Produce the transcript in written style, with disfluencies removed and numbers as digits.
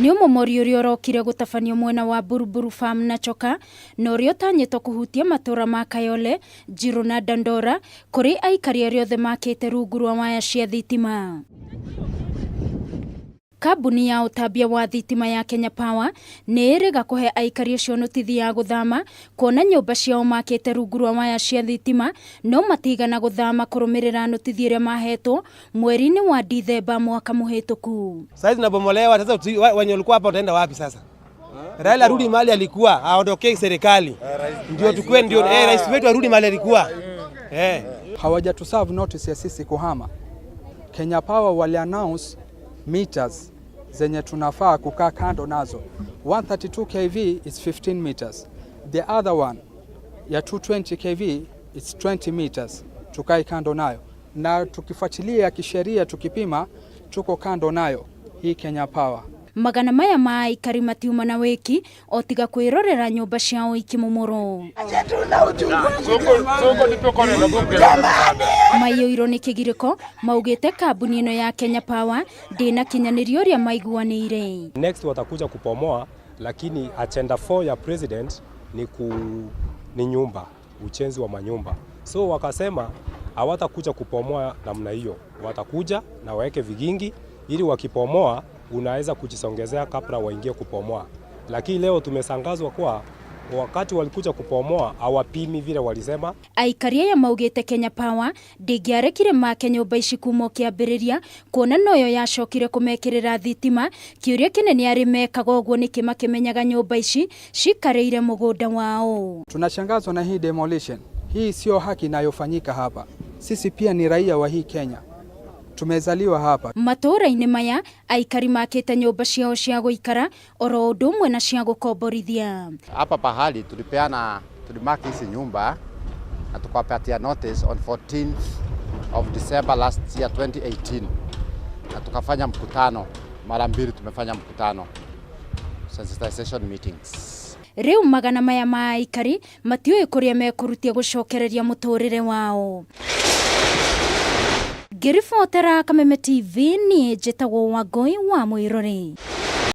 Nĩ ũmomori ũrĩa ũrokire gũtabanio mwena wa Buruburu Farm na Choka na ũrĩa ũtanyĩtwo kũhutia matũra ma Kayole, Njiru na Dandora kũrĩ aikari arĩa othe makĩte rungu rwa waya cia thitima. Kambuni ya ũtambia wa thitima ya Kenya Power nĩ ĩrĩga kũhe aikari acio notithi ya gũthama kuona nyũmba ciao makĩte rungu rwa waya cia thitima no matigana gũthama kũrũmĩrĩra notithi ĩrĩa mahetwo mweri-inĩ wa Dithemba mwaka mũhĩtũku. Sasa tunabomolewa sasa, wenye walikuwa hapa wataenda wapi sasa? Raila arudi mahali alikuwa, aondokee serikali ndio tukue, ndio rais wetu arudi mahali alikuwa. Hawajatuserve notice ya sisi kuhama. Kenya Power wali announce meters zenye tunafaa kukaa kando nazo. 132 kV is 15 meters. The other one ya 220 kV is 20 meters. Tukae kando nayo, na tukifuatilia kisheria, tukipima tuko kando nayo hii Kenya Power. Magana maya ma aikari matiuma na wiki o tiga kwirorera nyumba ciao ikimomorwo. Maiyũirwo nĩ kĩgirĩko maugĩte kambuni ĩno ya Kenya Power ndĩnakinyanĩria ũrĩa maiguanĩire. Next watakuja kupomoa, lakini agenda 4 ya president ni nyumba, ujenzi wa manyumba. So wakasema hawatakuja kupomoa namna hiyo, watakuja na waweke vigingi ili wakipomoa unaweza kujisongezea kabla waingie kupomoa. Lakini leo tumesangazwa kwa wakati walikuja kupomoa hawapimi vile walisema. Aikari aya maugĩte Kenya Power ndĩngĩarekire make nyũmba ici kuma kĩambĩrĩria kuona noyo yacokire kũmekĩrĩra thitima. Kĩũria kĩnene arĩ mekaga ũguo nĩkĩ makĩmenyaga nyũmba ici cikarĩire mũgũnda wao. Tunashangazwa na hii demolition. Hii sio haki inayofanyika hapa. Sisi pia ni raia wa hii Kenya, tumezaliwa hapa. Matũũra-inĩ maya aikari makĩte nyũmba ciao cia gũikara oro ũndũ ũmwe na cia gũkomborithia. Hapa pahali tulipeana, tulimaki hizi nyumba na tukawapatia notice on 14th of December last year 2018, na tukafanya mkutano mara mbili, tumefanya mkutano, sensitization meetings. Rĩu magana maya ma aikari matiũĩ kũrĩa mekũrutia gũcokereria mũtũrĩre wao. Ngĩribotera Kameme TV, niĩ njĩtagwo Wangũi wa Mwĩrore.